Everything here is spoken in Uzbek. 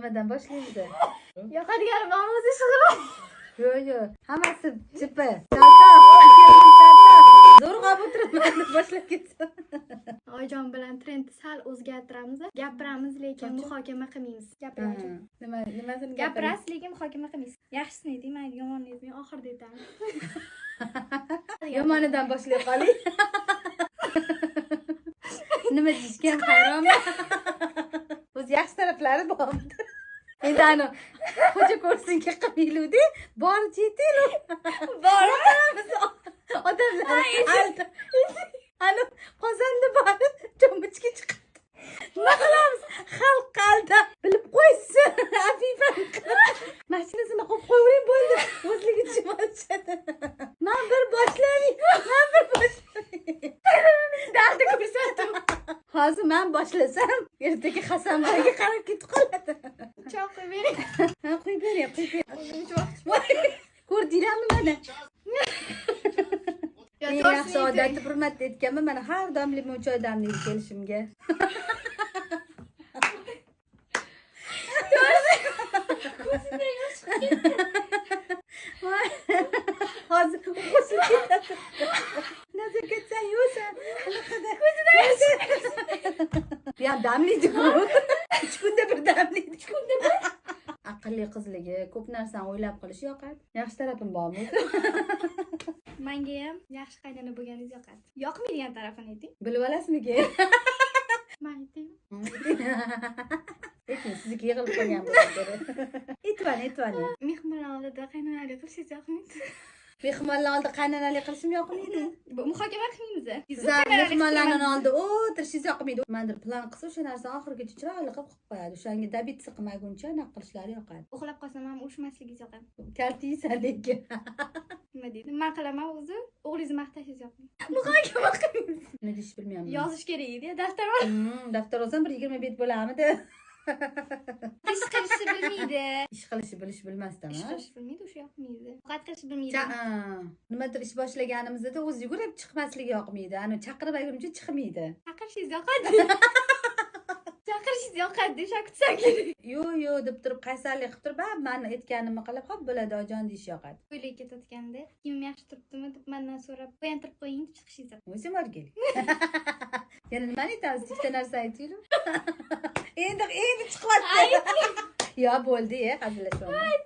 Nimadan boshlaymiz? Yoqadigani bormi o'zi shug'ul? Yo'q, hammasi chipi. Chaltoq, chaltoq. Zo'rg'a o'tiribman deb boshlab ketsam. Oyijon bilan trendni sal o'zgartiramiz. Gapiramiz, lekin muhokama qilmaymiz. Gapiring. Nima, nimasini? Gapirasiz, lekin muhokama qilmaysiz. Yaxshisini ayting, mayli, yomonini aytmang, oxirida aytamiz. Yomonidan boshlay qoling. Nima deyishga ham hayronman. O'zi yaxshi taraflari bormi? Endi ani xo'ja ko'rsinga qilmaylik, boricha aytaylik. Bormi? Odamlar ani qozonda bori cho'michga chiqadi. Nima qilamiz? Xalq aldab bilib qo'ysin. Afifani mashinasini qo'yib qo'yavering, bo'ldi. O'zligi tushib olishadi. Man bir boshlamay, man bir boshlamay. Dardi ko'rsatdim. Hozir man boshlasam, ertaga Hasanboyga qarab ketib qoladi. Choy qo'yib bering. Ha, quyib bering, quyib bering. O'zim vaqt. Ko'rdinglarmi mana? Yo, Eng to'g'risini yaxshi ayting. odati bir marta aytganman, mana har doim limon choy damlaydi kelishimga. Ko'zimdan yosh chiqib ketdi. Hozir qo'shilib ketadi. Nazokat, sen yo'qsan. Ko'zidan yosh. Bu ham damlaydi-ku. 3 kunda bir damlaydi. 3 kunda bir. Aqlli qizligi, ko'p narsani o'ylab qilishi yoqadi. Yaxshi tarafim bormi o'zi? Menga ham yaxshi qaynona bo'lganingiz yoqadi. Yoqmaydigan tarafini ayting. Bilib olasizmi keyin? Men aytaymi? Lekin sizniki yig'ilib qolgan bo'lsa kerak. Aytib aytib. Mehmonlar oldida qaynonalik qilishingiz yoqmaydi. Mehmonlar oldida qaynonalik qilishim yoqmaydi. Bu muhokama qilmaymiz. Sizlar mehmonlarning oldida o'tirishingiz yoqmaydi. Nimadir plan qilsa, o'sha narsani oxirigacha chiroyli qilib qilib qo'yadi. O'shanga добиться qilmaguncha anaqa qilishlari yoqadi. Uxlab qolsam ham urishmasligingiz yoqadi. Kaltiysan lekin. Nima deydi? Nima qilaman o'zi? O'g'lingizni maqtashingiz yoqmaydi. Muhokama qilmaymiz. Nima deyishni bilmayapman. Yozish kerak edi, daftar ol. Daftar olsam bir 20 bet bo'larmidi? Ish qilishni bilmaydi. Ish qilishni bilish bilmasdan, Ish ha? qilishni bilmaydi, o'sha yoqmaydi. Ovqat qilishni bilmaydi. Nimadir ish boshlaganimizda o'zi yugurib chiqmasligi yoqmaydi. Ani chaqirib ayguncha chiqmaydi. Chaqirishingiz yoqadi. Chaqirishingiz yoqadi, o'sha kutsam kerak. Yo'q, yo'q deb turib, qaysarlik qilib turib, "Ha, mani aytganimni qilib, hop bo'ladi, ojon" deyish yoqadi. Ko'ylak ketayotganda kiyimim yaxshi turibdimi deb mendan so'rab, boyantirib qo'ying deb chiqishingiz yoqadi. O'zim o'rgil. Yana nimani aytamiz? Ikkita narsa aytaylik. Endi endi chiqyapti. Yo, bo'ldi, hazillashyapman.